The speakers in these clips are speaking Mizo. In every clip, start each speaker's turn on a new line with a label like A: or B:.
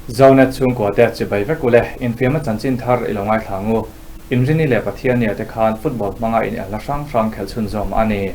A: Zonet chhungkua te chibai vek ule, infiamna chanchin thar i lo ngaithla ang u. Inrini leh Pathiannia te khan football hmanga inelna hrang hrang khelh chhunzawm a ni.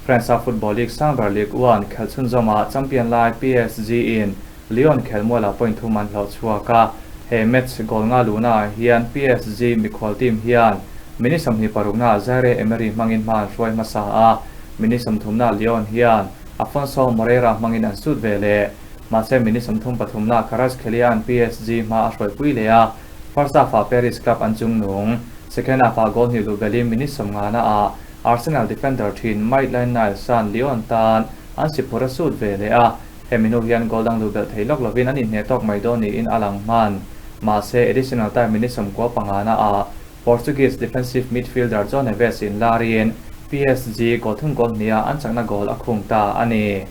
A: France-a football league sang ber Ligue 1 khelh chhunzawmah champion lai PSG in Lyon khelmualah point thum an hlawh chhuak a, he match goal nga luhna ah hian PSG mikhual team hian minute 26 naah Zaire Emery hmangin hma an hruai hmasa a, minute 30 naah Lyon hian Afonso Moreira hmangin an sut ve leh. Mahse minute 33 naah Kvaratskhelia-a'n PSG hma a hruaipui leh a, first half-ah Paris club an chungnung. Second half-ah goal hnih luh belhin minute 50 naah Arsenal defender thin Maitland-Niles-a'n Lyon tan an si phur a sut ve leh a, Hemi hnu hian goal dang luh belh thei lawk lovin an inhneh tawk mai dawn niin a lang hman. Mahse, additional time minute 95 naah Portuguese defensive midfielder João Neves in larin PSG goal thum goal hniha an chakna goal a khung ta a ni.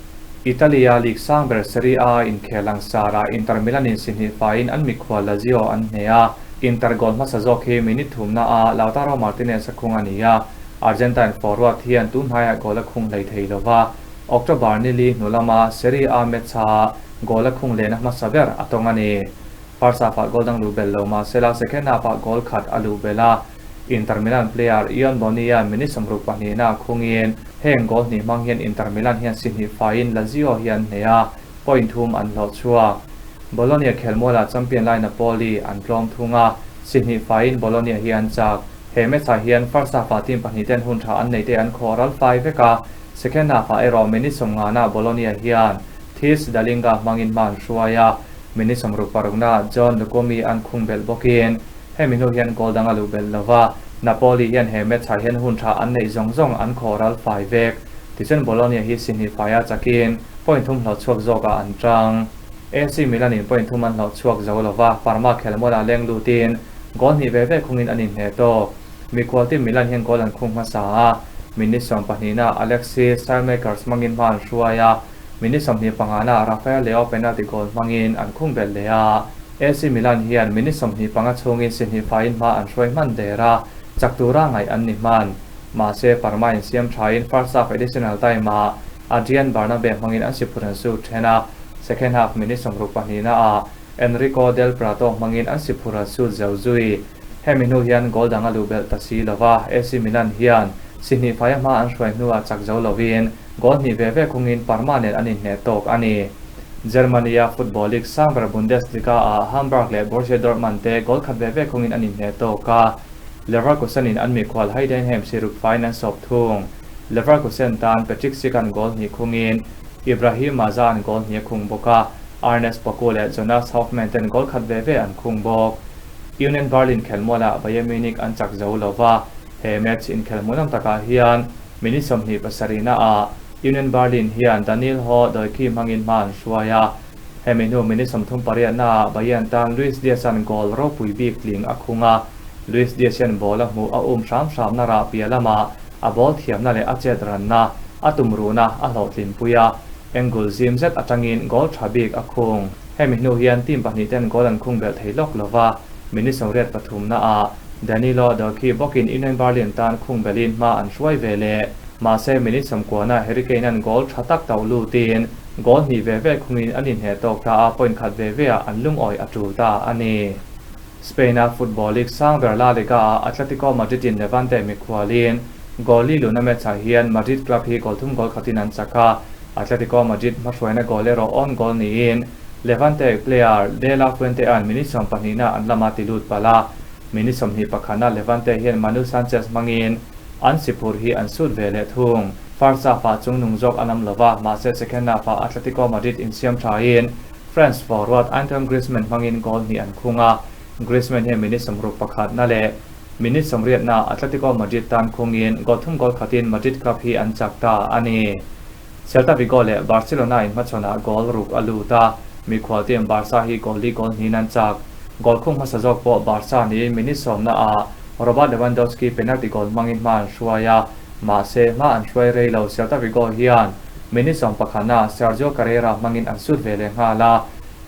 A: Italy-a league sang ber Serie A inkhel langsarah Inter Milan in si hnih faiin an mikhual Lazio an hneh a, Inter goal hmasa zawk hi minute thumnaah Lautaro Martinez a khung a ni a, Argentine forward hian tun hnaiah goal a khung hlei thei lova. October ni li hnu lama Serie A match-a goal a khung lehna hmasa ber a tawng a ni. First half-ah goal dang luh belh lo mah sela second half-ah goal khat a luh belh a. Inter Milan player Ion Boni-a'n minute 62 a khungin heng goal hnih hmang hian Inter Milan hian si hnih faiin Lazio hi an hneh a, point thum an hlawh chhuak. Bologna khelmualah champion lai Napoli an tlawm thung a, si hnih faiin Bologna hi an chak. He match-ah hian first half-ah team pahnih ten hun tha an neih te an khawh ral fai vek a, Second half-ah erawh minute 50 naah Bologna hian Thijs Dallinga hmangin hma an hruai a, minute 66 naah John Lukumi an khung belh bawkin hemi hnu hian goal dang a luh belh lo va, Napoli hian he match-ah hian hun tha an neih zawng zawng an khawh ral fai vek. Tichuan Bologna hi si hnih faia chakin point thum hlawh chhuak zawkah an tang. AC Milan-in point thum an hlawh chhuak zo lo va, Parma khelmualah leng lutin goal hnih ve ve khungin an inhneh tawk. Mikhual team Milan hian goal an khung hmasa a, minute 12 naah Alexis Saelemaekers hmangin hma an hruai a, minute 25 naah Rafael Leao penalty goal hmangin an khung belh leh a. AC Milan hian minute 25 chhungin si hnih faiin hma an hruai hman der a, chak tura ngaih an ni hman. Mahse, Parma insiam thain first half additional time-ah Adrian Bernabe hmangin an si phur an sut then a, second half minute 62 naah Enrico Del Prato hmangin an si phur an sut zo zui. Hemi hnu hian goal dang a luh belh ta si lo va, AC Milan hian si hnih faia hma an hruai hnuah chak zo lovin goal hnih ve ve khungin Parma nen an inhneh tawk a ni. Germany-a football league sang ber Bundesliga-ah Hamburg leh Borussia Dortmund te goal khat ve ve khungin an inhneh tawk a, Leverkusen-in an mikhual Heidenheim si ruk faiin an sawp thung. Leverkusen tan Patrick Schick-a'n goal hnih khungin Ibrahim Maza-a'n goal hnih a khung bawk a, Ernest Poku leh Jonas Hofmann ten goal khat ve ve an khung bawk. Union Berlin khelmualah Bayern Munich an chak zo lo va, he match inkhel hmuhnawm takah hian minute 27 naah Union Berlin hian Danilho Doekhi hmangin hma an hruai a, hemi hnu minute 38 naah Bayern tan Luis Diaz-a'n goal ropui bik tling a khung a, Luis Diaz hian ball a hmuh a um hram hramna rah piah lamah a ball thiamna leh a chet ranna a tumruhna a hlawhtlinpui a, angle zim zet atangin goal tha bik a khung. Hemi hnu hian team pahnih ten goal an khung belh thei lawk lo va, minute 83 naah Danilo Doekhi bawkin Union Berlin tan khung belhin hma an hruai ve leh. Mahse minute 90 naah Harry Kane-a'n goal tha tak tauh lutin goal hnih ve ve khungin an inhneh tawk ta a, point khat ve veah an lungawi a tul ta a ni. Spain-a football league sang ber La Liga-ah Atletico Madrid-in Levante mikhualin goal li luhna match-ah hian Madrid club hi goal thum goal khatin an chak a, Atletico Madrid hmahruaina goal erawh own goal niin Levante player De La Fuente-a'n minute 12 na an lama ti lut palh a, minute 21 na Levante hian Manu Sanchez hmangin an si phur hi an sut ve leh thung. First half-ah chungnung zawk an awm lo va, mahse second half-ah Atletico Madrid insiam thain France forward Antoine Griezmann hmangin goal hnih an khung a, Griezmann hian minute 61 na leh minute 80 na Atletico Madrid tan khungin goal thum goal khatin Madrid club hi an chak ta a ni. Celta Vigo leh Barcelona inhmachhawnah goal ruk a lut a, mikhual team Barca hi goal li goal hnihin an chak. Goal khung hmasa zawk pawh Barca niin minute 10 naah Robert Lewandowski penalty goal hmangin hma an hruai a, mahse hma an hruai rei lo. Celta Vigo hian minute 11 naah Sergio Carrera hmangin an sut ve leh nghal a,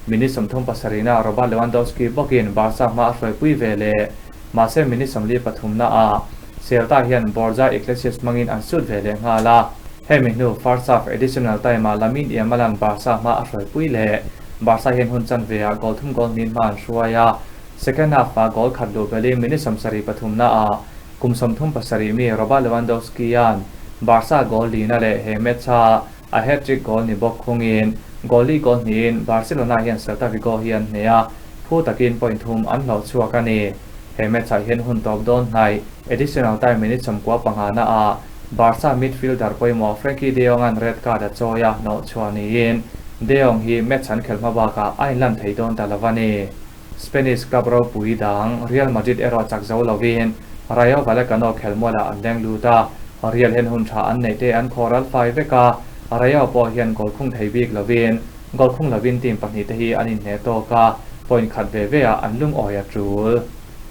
A: minute 37 naah Robert Lewandowski bawkin Barca hma a hruaipui ve leh. Mahse minute 43 naah Celta hian Borja Iglesias hmangin an sut ve leh nghal a, hemi hnu first half additional time-ah Lamine Yamal-a'n Barca hma a hruaipui leh. Barca hian hun chanve ah goal thum goal hnih hma an hruai a, second half ah goal khat luh belin minute 73 ah kum 37 mi Robert Lewandowski-a'n Barca goal lina leh he match a a hat-trick goal ni bawk khungin goal li goal hnihin Barcelona hian Celta Vigo hi an hneh a, phu takin point thum an hlauh chhuak a ni. He match ah hian hun tawp dawn hnaih additional time minute 95 na ah Barca midfielder pawimawh Frenkie de Jong-a'n red card a chawi a hnawh chhuah niin De Jong hi match an khelh hma bakah a inlan thei dawn ta lo a ni. Spanish club ropui dang Real Madrid erawh chak zo lovin Rayo Vallecano khelmualah an leng lut a, Real hian hun tha an neih te an khawral fai vek a, Rayo pawh hian goal khung thei bik lovin goal khung lovin team pahnih te hi an inhneh tawk a, point khat ve ve ah an lungawi a tul.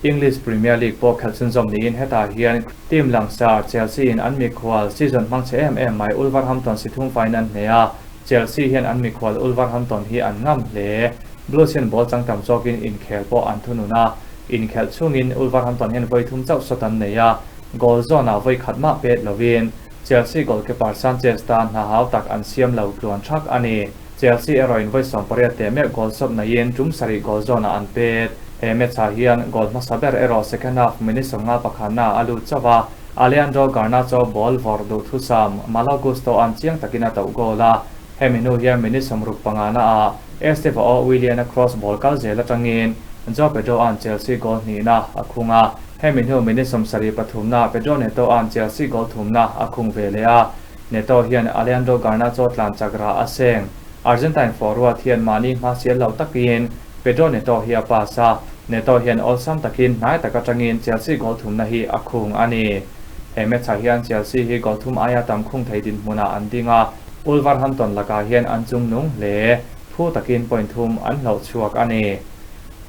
A: English Premier League pawh khelh chhunzawm niin hetah hian team langsar Chelsea in an mikhual season hmang chhe em em mai Wolverhampton si thum faiin an hneh a, Chelsea hian an mikhual Wolverhampton hi an ngam hle. Blues hian ball chang tam zawkin inkhel pawh an thunun a, inkhelh chungin Wolverhampton hian vawi thum chauh shot an nei a, goal zawnah vawi khat mah pet lovin Chelsea goalkeeper Sanchez tan hna hau tak an siam lo tluan thak a ni. Chelsea erawhin vawi 18 teh meuh goal shot neiin tum sarih goal zawnah an pet. He match ah hian goal hmasa ber erawh second half minute 51 na a lut chauh a, Alejandro Garnacho ball vawrh duh thusam Malo Gusto an chiang takin a toh goal a, hemi hnu hian minute 65 na ah Estevao Willian a cross ball kal zel atangin Joao Pedro an Chelsea goal hnihna a khung a, hemi hnu minute 73 na Pedro Neto an Chelsea goal thumna a khung ve leh a, Neto hian Alejandro Garnacho tlan chak rah a seng. Argentine forward hian mahni hma sial lo takin Pedro Neto hi a pass a, Neto hian awlsam takin hnai tak atangin Chelsea goal thumna hi a khung a ni. He match ah hian Chelsea hi goal thum aia tam khung thei dinhmunah an ding a, Wolverhampton lakah hian an chung nung hle, phu takin point thum an hlauh chhuak a ni.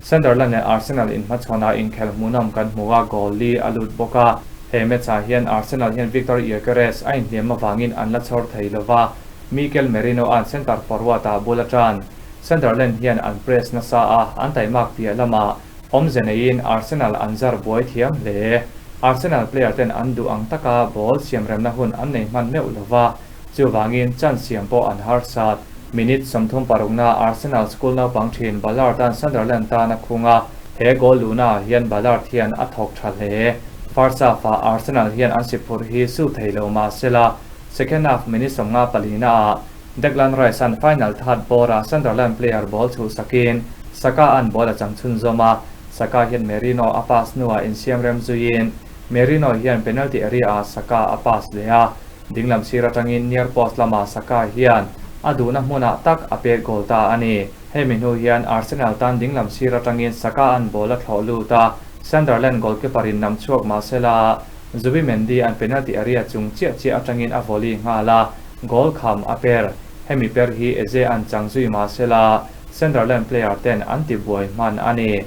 A: Sunderland leh Arsenal inhmachhawnah inkhel hmuhnawm kan hmu a, goal li a lut bawk a. He match ah hian Arsenal hian Victor Gyökeres a inhliam avangin an la chhawr thei lova, Mikel Merino an centre forward ah bul a tan. Sunderland hian an press nasa a, an taimak piah lamah awmze neiin Arsenal an zar buai thiam hle. Arsenal player ten an duh ang taka ball siamremna hun an nei hman meuh lova, chuvangin chance siam pawh an harsat. Minute 36 na Arsenal school naupang thin Ballard an Sunderland tan a khung a, he goal luhna ah hian Ballard hian a thawk tha hle. First half ah Arsenal hian an si phurh hi su thei lo mahsela second half minute 54 na ah Declan Rice an final third bawrah Sunderland player ball chhuh sakin Saka an ball a chang chhunzawm a, Saka hian Merino a pass hnuah insiam rem zuiin Merino hian penalty area ah Saka a pass leh a, dinglam sir atangin near post lamah Saka hian a duhna hmunah tak a pet goal ta a ni. Hemi hnu hian Arsenal tan dinglam sir atangin Saka an ball a thlawh lut a, Sunderland goalkeeper in nam chhuak mahsela Zubimendi an penalty area chung chiah chiah atangin a volley nghal a, goal kham a per. Hemi per hi Eze an chang zui mahsela Sunderland player ten an ti buai hman a ni.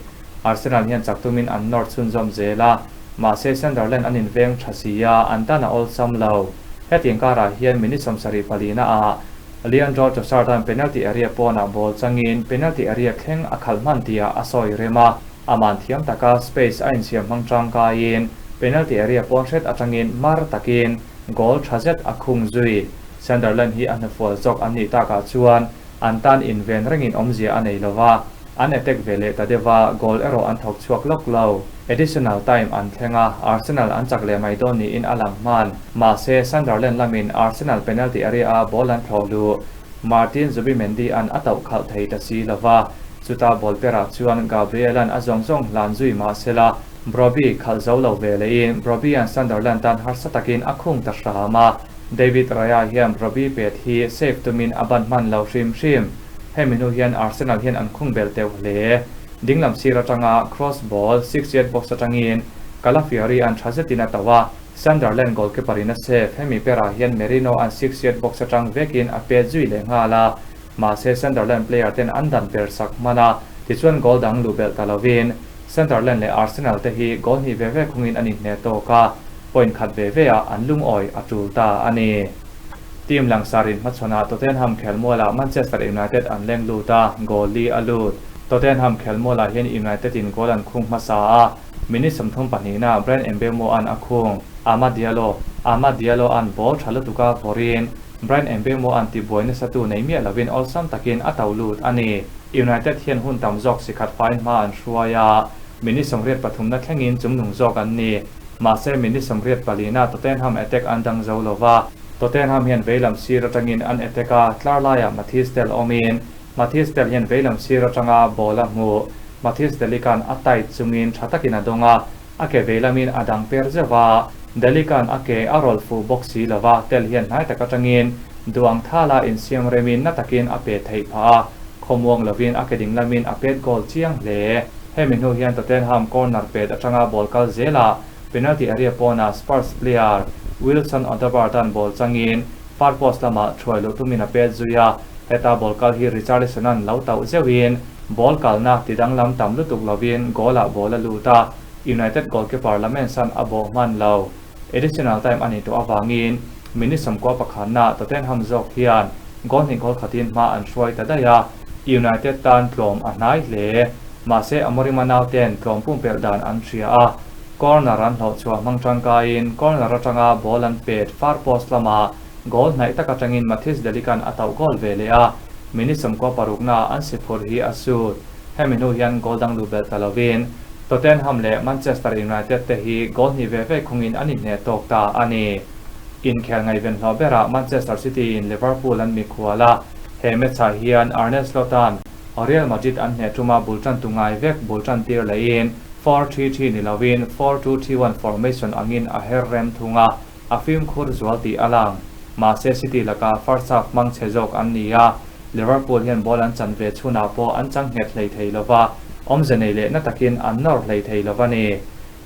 A: Arsenal hian chak tumin an nawr chhunzawm zel a, mahse Sunderland an inveng tha si a, an tan a awlsam lo. Hetiang karah hian minute 74 na ah Leandro Trossard an penalty area pawnah ball changin penalty area thleng a khalh hman tihah a sawi rem a, aman thiam taka space a insiam hmang tangkaiin penalty area pawn hret atangin mar takin goal tha zet a khung zui. Sunderland hi a hnufual zawk an nih takah chuan an tan inven rengin awmzia a nei lova, an attack ve leh ta deuh a, goal erawh an thawk chhuak lawk lo. Additional time an thleng a, Arsenal an chak leh mai dawn niin a lang hman. Mahse, Sunderland lamin Arsenal penalty area a ball an thlawh luh. Martin Zubimendi an a tauh khalh thei ta si lova, chuta ball perah chuan Gabriel-a'n a zawng zawng hlan zui mahsela, Brobbey khalh zo lo ve lehin Brobbey-a'n Sunderland tan harsa takin a khung ta hram a, David Raya hian Brobbey pet hi save tumin a ban hman lo hrim hrim. Hemi hnu hian Arsenal hian an khung bel teuh hle. Dinglam sir atanga cross ball six yard box atangin Calafiori an tha zetin a tauh a, Sunderland goalkeeper in a save. Hemi perah hian Merino an six yard box atang vekin a pet zui leh nghal a, mahse Sunderland player ten an dan per sak hman a, tichuan goal dang luh belh ta lovin Sunderland leh Arsenal te hi goal hnih ve ve khungin an inhneh tawk a, point khat ve ve ah an lungawi a tul ta a ni. Team langsarin hmachhawnah Tottenham khelmualah Manchester United an leng lut a, goal li a lut. Tottenham khelmualah hian United in goal an khung hmasa a, minute 32 na Bryan Mbeumo an a khung. Amad Diallo Amad Diallo an ball tha lutuka vawrin. Bryan Mbeumo-a'n tibuai nasatu nei miah lovin awlsam takin a to lut a ni. United hian hun tam zawk sikhat faiin hma an hruai a, minute 83 na thlengin chungnung zawk an ni. Mahse minute 84 na Tottenham attack an dang zo lova, Tottenham hian veilam sir atangin an attack a, tlar laiah Mathys Tel awmin Mathys Tel hian veilam sir atanga ball a hmu. Mathys Delikan a tight chungin tha takin a dawng a, a ke veilamin a dang per zeuh a, Delikan a ke a rawlh fuh bawk si lova, Tel hian hnai tak atangin duang thala insiam remin na takin a pe theih phah a, khawmuang lovin a ke dinglamin a pet goal chiang hle. Hemi hnu hian Tottenham corner pet atanga ball kal zelah penalty area pawnah Spurs player Wilson Odobert-a'n ball changin far post lamah thuai luh tumin a pet zui a, heta ball kal hi Richarlison-a'n lo tauh zeuhin ball kalna ti danglam tam lutuk lovin goal-ah ball a lut a, United goalkeeper Lamens-a'n a bawh hman lo. Additional time a nih tawh avangin minute 11 na Tottenham zawk hian goal hnih goal khatin hma an hruai ta daih a, United tan tlawm a hnai hle. Mahse Amorim-a nauten tlawm pumpelh dan an hria a, corner an hlawh chhuah hmang tangkaiin corner atanga ball an pet far post lamah goal hnaih tak atangin Mathys De Ligt-a'n a tauh goal ve leh a, minute 96 naah an si phur hi a sut. Hemi hnu hian goal dang luh belh ta lovin Tottenham leh Manchester United te hi goal hnih ve ve khungin an inhneh tawk ta a ni. Inkhel ngaihven hlawh berah Manchester City in Liverpool an mikhual a, he match-ah hian Arne Slot-a'n Real Madrid an hneh tuma bul tantu ngai vek bul tan tir lehin 4-3-3 ni lovin 4-2-3-1 formation angin a her rem thung a, a fimkhur zual tih a lang. Mahse City lakah first half hmang chhe zawk an ni a, Liverpool hian ball an chan ve chhunah pawh an chang nghet hlei thei lova, awmze nei leh na takin an nawr hlei thei lova ni.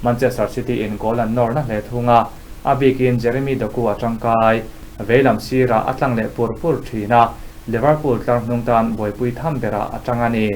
A: Manchester City in goal an nawr na hle thung a, a bikin Jeremy Doku a tangkai. Veilam sirah a tlang leh pur pur thin a, Liverpool tlar hnung tan buaipui tham berah a tang a ni.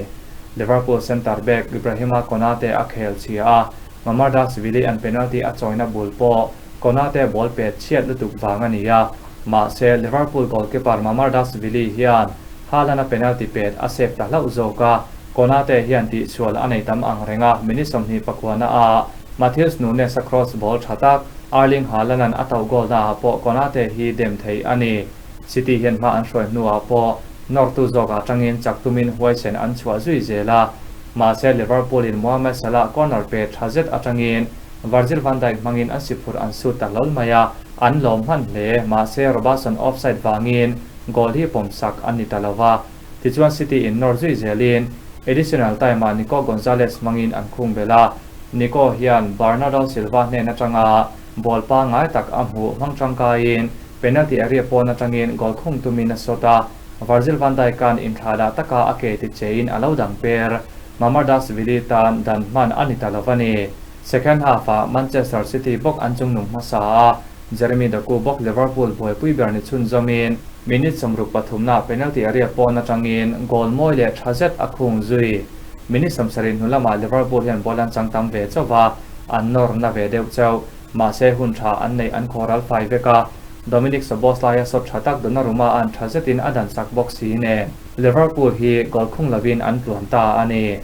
A: Liverpool centre back Ibrahima Konate a khel chhia a, Mamardashvili an penalty a chawina bul pawh Konate ball pet chhiat lutuk vang a ni a, mahse Liverpool goalkeeper Mamardashvili hian Haaland-a penalty pet a save ta hlauh zawk a, Konate hian tihsual a nei tam ang reng a, minute 29 ah Matheus Nunes a cross ball tha tak Erling Haaland-a'n a tauh goal naah pawh Konate hi dem thei a ni. City hian hma an hruai hnuah pawh nawrtu zawk atangin chak tumin huaisen an chhuah zui zel a, mahse Liverpool-in Mohamed Salah corner pe tha zet atangin Virgil van Dijk hmangin an si phurh an sut ta hlawl mai a, an lawm hman hle, mahse Robertson offside vangin goal hi pawmsak an ni ta lo va. Tichuan City in nawr zui zelin additional time-ah Nico Gonzalez hmangin an khung belh a, Nico hian Bernardo Silva hnen atanga ball pangngai tak a hmuh hmang tangkaiin penalty area pawn atangin goal khung tumin a sawt a, Virgil van Dijk-a'n inthlahdah taka a ke ti chein a lo dang per. Mamardashvili tan dan hman a ni ta lo a ni. Second half-ah Manchester City bawk an chungnung hmasa a, Jeremy Doku bawk Liverpool buaipui ber ni chhunzawmin minute 63 na penalty area pawn atangin goal mawi leh tha zet a khung zui. Minute 70 hnu lamah Liverpool hian ball an chang tam ve chauh a, an nawr na ve deuh chauh. Mahse hun tha an neih an khawral fai vek a, Dominik Szoboszlai a sawt tha tak Donnarumma an tha zetin a dan sak bawk si nen Liverpool hi goal khung lovin an tluan ta a ni.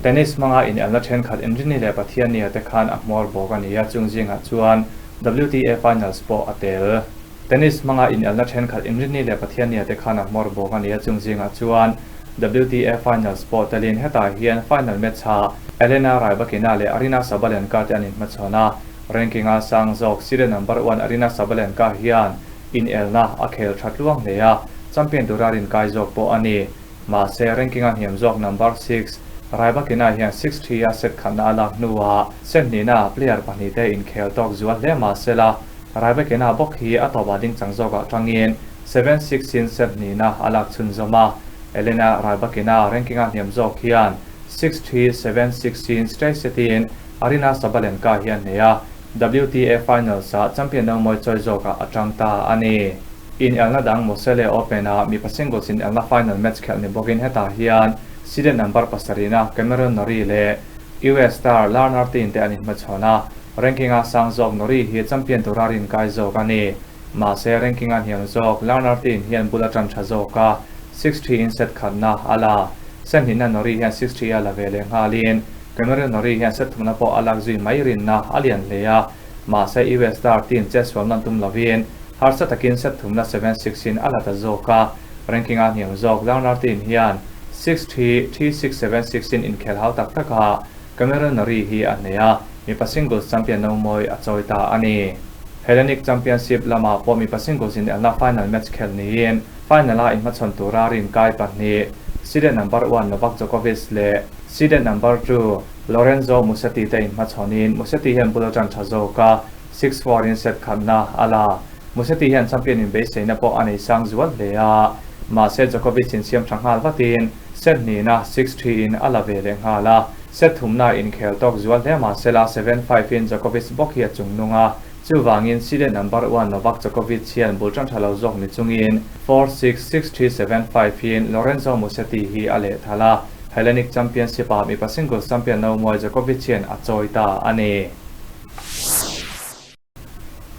A: Tennis hmanga inelna thenkhat Inrini leh Pathiannia te khan a hmawr bawk a ni a, chung zingah chuan WTA Finals pawh a tel. Tennis hmanga inelna thenkhat Inrini leh Pathiannia te khan a hmawr bawk a ni a, chung zingah chuan WTA Finals pawh telin hetah hian final match-ah Elena Rybakina leh Aryna Sabalenka te an inhmachhawn a, ranking-a sang zawk seeded number one Aryna Sabalenka hian inelna a khel tha tluang hle a, champion tura rinkai zawk pawh a ni. Mahse, ranking-a hniam zawk number six Rybakina hian 6-3 a set khatna a lak hnuah set hnihna player pahnih te inkhel tawk zual hle mahsela Rybakina bawk hi a tawpah ding chang zawkah tangin 7-6 in set hnihna a lak chhunzawm a, Elena Rybakina ranking-a hniam zawk hian 6-3, 7-6 in straight set in Aryna Sabalenka hi a hneh a, WTA Finals-ah champion no mawi chawi zawkah a tang ta a ni. Inelna dang Moselle Open-ah mipa singles inelna final match khelh ni bawkin hetah hian seeded number pasarihna Cameron Norrie leh US star Learner Tin te an inhmachhawn a, ranking-a sang zawk Norrie hi champion tura rinkai zawk a ni. Mahse ranking-a hniam zawk Learner Tin hian bul a tan tha zawk a, 6-3 in set khatna a la. Set hnihna Norrie hian 6-3 a la ve leh nghalin Cameron Norrie hian set thumna pawh a lak zui mai rinna a lian hle a, mahse US star Tin chetsual nan tum lovin. Harsa takin set thumna 7-6 in a la ta zawk a, ranking a hniam zawk Leonard Tin hian 6-3, 3-6, 7-6 in inkhel hau tak tak a, Cameron Norrie hi a hneh a, mipa singles champion no mawi a chawi ta a ni. Hellenic Championship lamah pawh mipa singles inelna final match khelh niin final-a inhmachhawn tura rinkai pahnih, seeded number one Novak Djokovic leh seeded number two Lorenzo Musetti te inhmachhawnin Musetti hian bul a tan tha zawk a, 6-4 in set khatna a la. Musetti hian champion inbeiseina pawh a nei sang zual hle a, mahse Djokovic insiam tha nghal vatin set hnihna 6-3 in a la ve leh nghal a. Set thumna inkhel tawk zual hle mahsela 7-5 in Djokovic bawk hi a chung nung a, chuvangin seeded number one Novak Djokovic hian bul tan tha lo zawk ni chungin 4-6, 6-3, 7-5 in Lorenzo Musetti hi a lehthal a, Hellenic Championship ah mipa singles champion no mawi Djokovic hian a chawi ta a ni.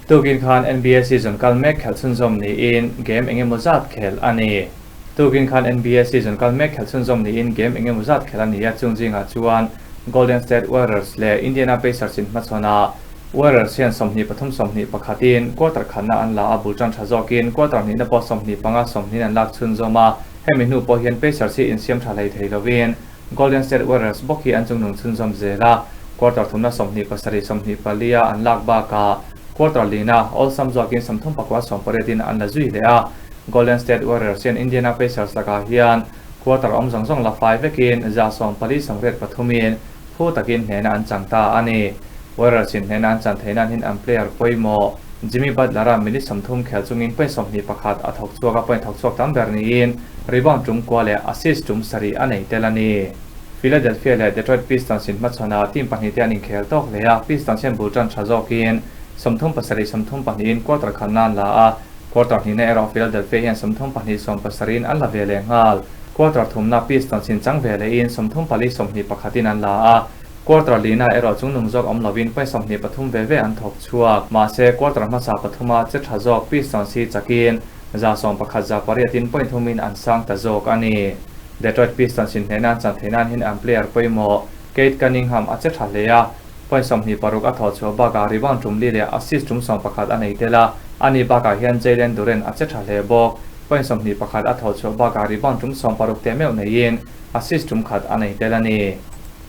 A: Tukin khan NBA season kal mek khelh chhunzawm niin game eng emaw zat khelh a ni. Tukin khan NBA season kal mek khelh chhunzawm niin game eng emaw zat khelh a ni a, chung zingah chuan Golden State Warriors leh Indiana Pacers inhmachhawn a, Warriors hian 23 21 in quarter khatna an la a, bul tan tha zawkin quarter hnihna pawh 25 20 an lak chhunzawm a, hemi hnu pawh hian Pacers hi insiam tha hlei thei lovin Golden State Warriors bawk hi an chungnung chhunzawm zel a, quarter thumna 27 24 a an lak bakah quarter lina awlsam zawkin 39 18 in an la zui leh a. Golden State Warriors hian Indiana Pacers lakah hian quarter awm zawng zawng la fai vekin 14 83 in phu takin hnehna an chang ta a ni. Warriors in hnehna an chan theih nan hian an player pawimawh Jimmy Butler-a minute 30 khel chungin point 21 a thawk chhuak a, point thawk chhuak tam ber niin rebound tum kua leh assist tum sarih a nei tel a ni. Philadelphia leh Detroit Pistons in hmachhawnah team pahnih te an inkhel tawk hle a, Pistons hian bul tan tha zawkin 32 32 in quarter khat nan la a, quarter hnihna erawh Philadelphia hian 32 17 in an la ve leh nghal. Quarter thumna Pistons in chang ve lehin 34 21 in an la a, quarter lina erawh chungnung zawk awm lovin point 23 ve ve an thawk chhuak. Mahse, quarter hmasa pathuma che tha zawk Pistons hi chakin 11 8 in point thumin an sang ta zawk a ni. Detroit Pistons in hnehna an chan theih nan hian an player pawimawh Cade Cunningham a che tha hle a, point 26 a thawh chhuah bakah rebound tum li leh assist tum 11 a nei tel a, ani bakah hian Jalen Duren a che tha hle bawk. Point 21 a thawh chhuah bakah rebound tum 60 teh meuh neiin assist tum khat a nei tel a ni.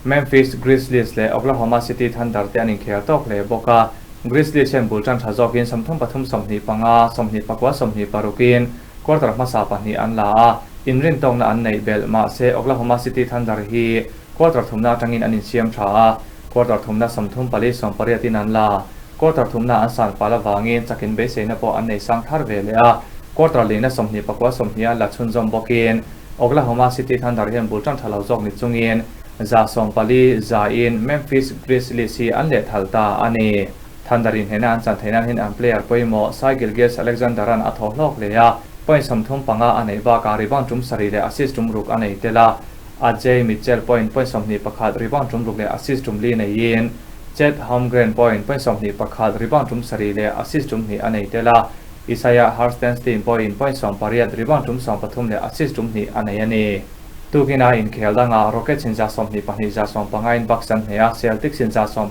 A: Memphis Grizzlies leh Oklahoma City Thunder te an inkhel tawk hle bawk a, Grizzlies hian bul tan tha zawkin 33 25, 29 26 in quarter hmasa pahnih an la a, inrintawkna an neih belh. Mahse, Oklahoma City Thunder hi quarter thumna atangin an insiam tha a, quarter thumna 34 18 in an la. Quarter thumna an san fal avangin chakin beiseina pawh an nei sang thar ve leh a, quarter lihna 29 20 an la chhunzawm bawkin Oklahoma City Thunder hian bul tan tha lo zawk ni chungin 14 1 in Memphis Grizzlies hi an lehthal ta a ni. Thunder in hnehna an chan theih nan hian an player pawimawh Shai Gilgeous-Alexander-a'n a thaw hlawk hle a, point 35 a neih bakah rebound tum sarih leh assist tum ruk a nei tel a. Ajay Mitchell point point 21 rebound tum ruk leh assist tum li neiin Chet Holmgren point point 21 rebound tum sarih leh assist tum hnih a nei tel a. Isaiah Hartenstein pawhin point 18 rebound tum 13 leh assist tum hnih a nei a ni. Tukina inkhel dangah Rockets in 22 15 in Bucks an hneh a, Celtics in 11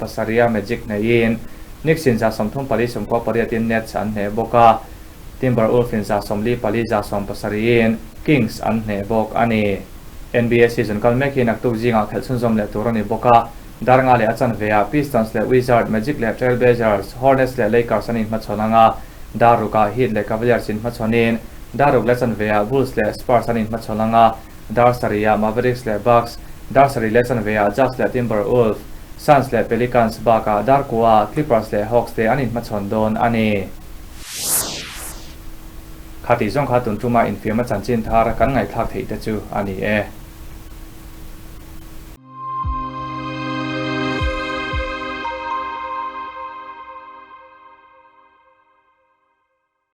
A: 7 a Magic hneihin Knicks in 34 98 in Nets an hneh bawk a, Timberwolves in 44 70 in Kings an hneh bawk a ni. NBA season kal mek hi naktuk zingah khelh chhunzawm leh tur a ni bawk a, dar nga leh a chanve ah Pistons leh Wizards, Magic leh Trailblazers, Hornets leh Lakers an inhmachhawn ang a, dar rukah Heat leh Cavaliers inhmachhawnin dar ruk leh chanve ah Bulls leh Spurs an inhmachhawn ang a, dar sarih ah Mavericks leh Bucks, dar sarih leh chanve ah Jazz leh Timberwolves, Suns leh Pelicans bakah dar kua ah Clippers leh Hawks te an inhmachhawn dawn a ni. Khatih zawng kha tun tuma infiamna chanchin thar kan ngaihthlak theih te chu a ni e.